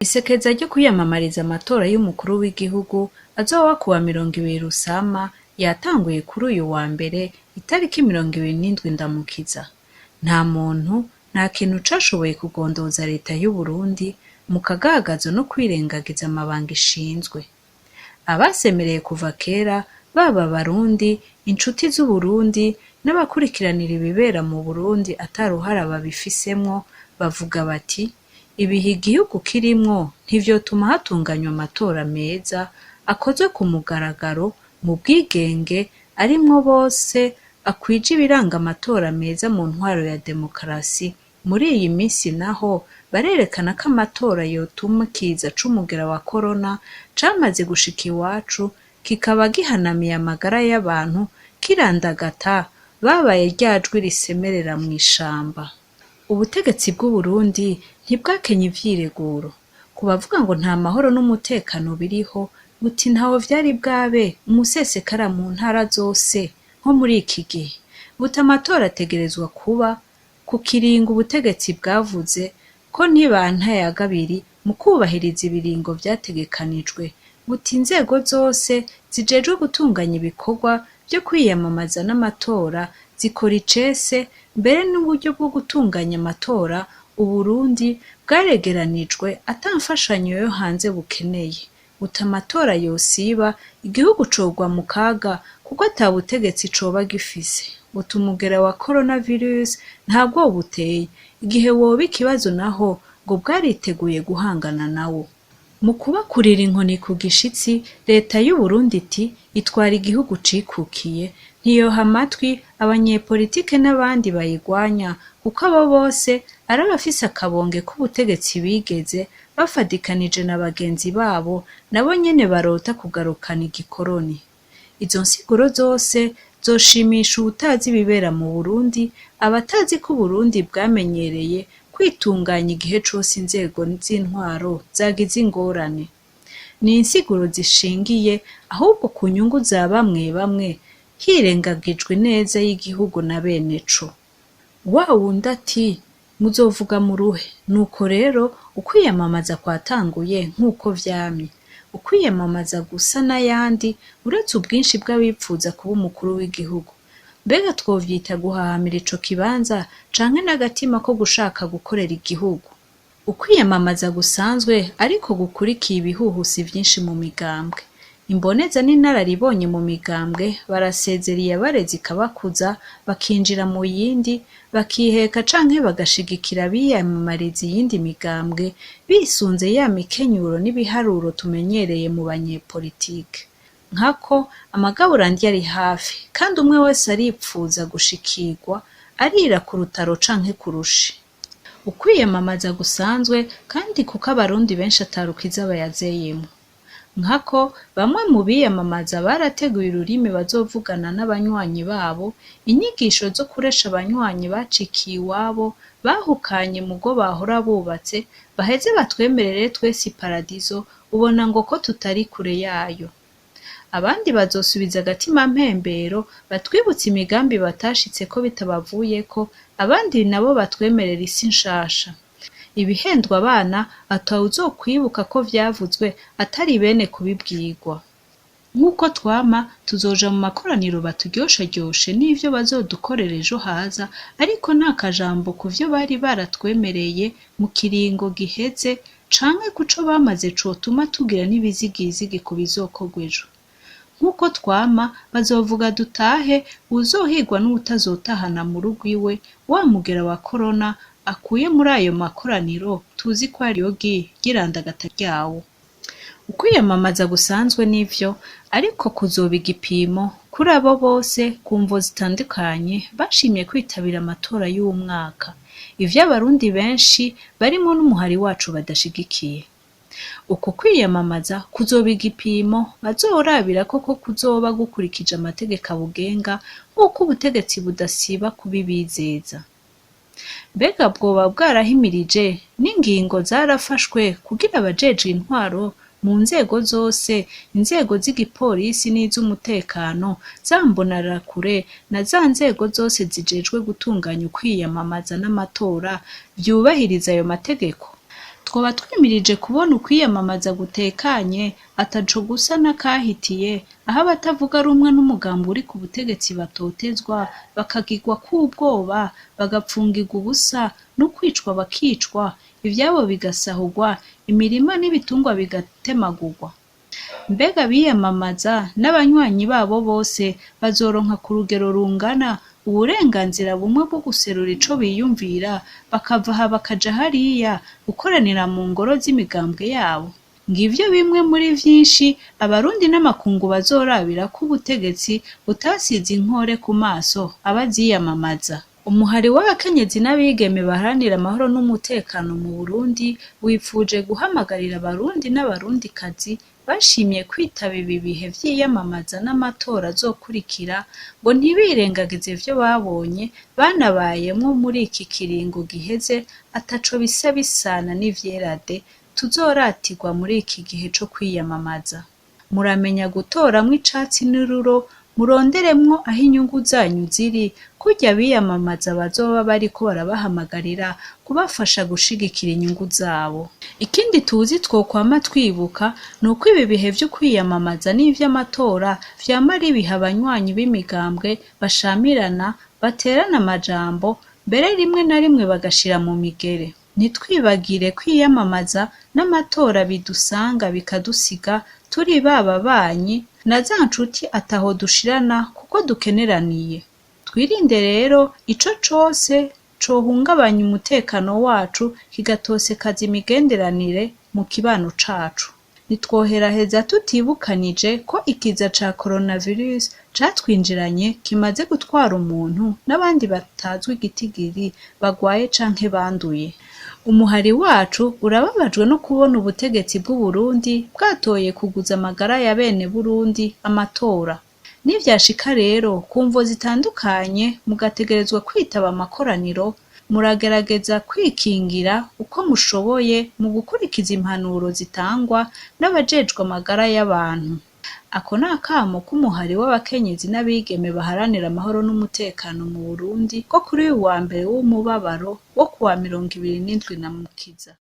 Isekeza ryo kwiyamamariza amatora y'umukuru w'igihugu azoba kuwa 20 Rusama yatanguye kuri uyu wa mbere itariki 27 Ndamukiza. Nta muntu, nta kintu cashoboye kugondoza leta y'Uburundi mu kagagazo no kwirengagiza amabanga ishinzwe. Abasemereye kuva kera, baba abarundi, incuti z'Uburundi n'abakurikiranira ibibera mu Burundi ata ruhara babifisemwo, bavuga bati ibihe igihugu kirimwo ntivyotuma hatunganywa amatora meza, akozwe ku mugaragaro, mu bwigenge, arimwo bose, akwije ibiranga amatora meza mu ntwaro ya demokarasi. Muri iyi misi naho barerekana ko amatora yotuma ikiza c'umugera wa korona camaze gushika iwacu kikaba gihanamiye amagara y'abantu kirandagata, babaye rya jwi risemerera mw'ishamba. Ubutegetsi bw'Uburundi ntibwakenye ivyireguro. Ku bavuga ngo nta mahoro n'umutekano biriho, buti ntaho vyari bwabe umusesekara mu ntara zose nko muri iki gihe. Buti amatora ategerezwa kuba ku kiringo ubutegetsi bwavuze ko ntibantayagabiri mu kwubahiriza ibiringo vyategekanijwe. Buti inzego zose zijejwe gutunganya ibikorwa vyo kwiyamamaza n'amatora zikora icese, mbere n'uburyo bwo gutunganya amatora Uburundi bwaregeranijwe ata mfashanyo yo hanze bukeneye. Buti amatora yosiba igihugu cogwa mu kaga kuko ata butegetsi coba gifise. Buti umugera wa coronavirus nta bwoba uteye, igihe woba ikibazo naho ngo bwariteguye guhangana nawo. Mu kubakurira inkoni ku gishitsi, leta y'Uburundi iti itwara igihugu cikukiye, ntiyoha amatwi abanyepolitike n'abandi bayigwanya, kuko abo bose ari abafise akabonge k'ubutegetsi bigeze bafadikanije na bagenzi babo, nabo nyene barota kugarukana igikoroni. Izo nsiguro zose zoshimisha uwutazi ibibera mu Burundi, abatazi ko Uburundi bwamenyereye kwitunganya igihe cose inzego z'intwaro zagize ingorane. Ni insiguro zishingiye ahubwo ku nyungu za bamwe bamwe, hirengagijwe ineza y'igihugu na beneco. Wa wundi ati muzovuga muruhe. Nuko rero ukwiyamamaza kwatanguye nk'uko vyamye. Ukwiyamamaza gusa n'ayandi, uretse ubwinshi bw'abipfuza kuba umukuru w'igihugu. Mbega twovyita guhahamira ico kibanza canke n'agatima ko gushaka gukorera igihugu? Ukwiyamamaza gusanzwe ariko gukurikiye ibihuhusi vyinshi mu migambwe. Imboneza n'inararibonye mu migambwe barasezera iyabareze ikabakuza, bakinjira mu yindi, bakiheka canke bagashigikira abiyamamariza iyindi migambwe bisunze ya mikenyuro n'ibiharuro tumenyereye mu banyepolitike. Nkako amagaburandya ari hafi, kandi umwe wese aripfuza gushikirwa, arira ku rutaro canke ku rushi. Ukwiyamamaza gusanzwe kandi kuko abarundi benshi ata rukiza bayazeyemwo. Nkako bamwe mu biyamamaza barateguye ururimi bazovugana n'abanywanyi babo, inyigisho zo kuresha abanywanyi bacikiye iwabo, bahukanye mugo bahora bubatse, baheze batwemerere twese iparadizo, ubona ngo ko tutari kure yayo. Abandi bazosubiza agatima mpembero, batwibutse imigambi batashitseko bitabavuyeko, abandi nabo batwemerere isi nshasha. Ibihendwa abana atawuzokwibuka ko vyavuzwe atari bene kubibwirwa. Nk'uko twama, tuzoja mu makoraniro baturyosharyoshe n'ivyo bazodukorera ejo haza, ariko nta kajambo kuvyo bari baratwemereye mu kiringo giheze canke kuco bamaze cotuma tugira n'ibizigizigi ku bizokorwa ejo. Nk'uko twama, bazovuga dutahe, uwuzohigwa n'uwutazotahana mu rugo iwe wa mugera wa korona akuye muri ayo makoraniro tuzi ko ariyo gi ry'irandagata ryawo. Ukwiyamamaza gusanzwe nivyo, ariko kuzoba igipimo kuri abo bose ku mvo zitandukanye bashimye kwitabira amatora y'uwu mwaka, ivyo abarundi benshi barimwo n'umuhari wacu badashigikiye. Uko kwiyamamaza kuzoba igipimo bazorabirako ko kuzoba gukurikije amategeko abugenga nk'uko ubutegetsi budasiba kubibizeza. Mbega bwoba bwarahimirije n'ingingo zarafashwe kugira abajejwe intwaro mu nzego zose, inzego z'igipolisi n'iz'umutekano, za mbonerakure na za nzego zose zijejwe gutunganya ukwiyamamaza n'amatora vyubahiriza ayo mategeko? Twoba twimirije kubona ukwiyamamaza gutekanye ataco gusa n'akahitiye, aho abatavuga rumwe n'umugambi uri ku butegetsi batotezwa, bakagirwako ubwoba, bagapfungirwa ubusa, n'ukwicwa bakicwa, ivyabo bigasahurwa, imirima n'ibitungwa bigatemagurwa? Mbega abiyamamaza n'abanywanyi babo bose bazoronka ku rugero rungana uburenganzira bumwe bwo guserura ico biyumvira, bakava aha bakaja hariya, gukoranira mu ngoro z'imigambwe yabo? Ngivyo bimwe muri vyinshi abarundi n'amakungu bazorabirako ubutegetsi butasize inkore ku maso abaziyamamaza. Umuhari w'abakenyezi n'abigeme baharanira amahoro n'umutekano mu Burundi wipfuje guhamagarira abarundi n'abarundikazi bashimye kwitaba ibi bihe vy'iyamamaza n'amatora azokurikira ngo ntibirengagize ivyo babonye banabayemwo muri iki kiringo giheze ataco bisa bisana n'ivyera de tuzoratirwa muri iki gihe co kwiyamamaza. Muramenya gutoramwo icatsi n'ururo, muronderemwo aho inyungu zanyu ziri, kurya abiyamamaza bazoba bariko barabahamagarira kubafasha gushigikira inyungu zabo. Ikindi tuzi twokwama twibuka nuko ibi bihe vyo kwiyamamaza n'ivy'amatora vyama ari ibihe abanywanyi b'imigambwe bashamirana, baterana amajambo, mbere rimwe na rimwe bagashira mu migere. Ntitwibagire kwiyamamaza n'amatora bidusanga bikadusiga turi ba babanyi na za ncuti ataho dushirana kuko dukeneraniye. Twirinde rero ico cose cohungabanya umutekano wacu kigatosekaza imigenderanire mu kibano cacu. Ntitwoheraheza tutibukanije ko ikiza ca coronavirus catwinjiranye kimaze gutwara umuntu n'abandi batazwi igitigiri bagwaye canke banduye. Umuhari wacu urababajwe no kubona ubutegetsi bw'Uburundi bwatoye kuguza amagara ya bene Burundi amatora. Nivyashika rero ku mvo zitandukanye mugategerezwa kwitaba amakoraniro, muragerageza kwikingira uko mushoboye mu gukurikiza impanuro zitangwa n'abajejwe amagara y'abantu. Ako ni akamo k'umuhari w'abakenyezi n'abigeme baharanira amahoro n'umutekano mu Burundi ko kuri uyu wa mbere w'umubabaro wo kuwa 27 Ndamukiza.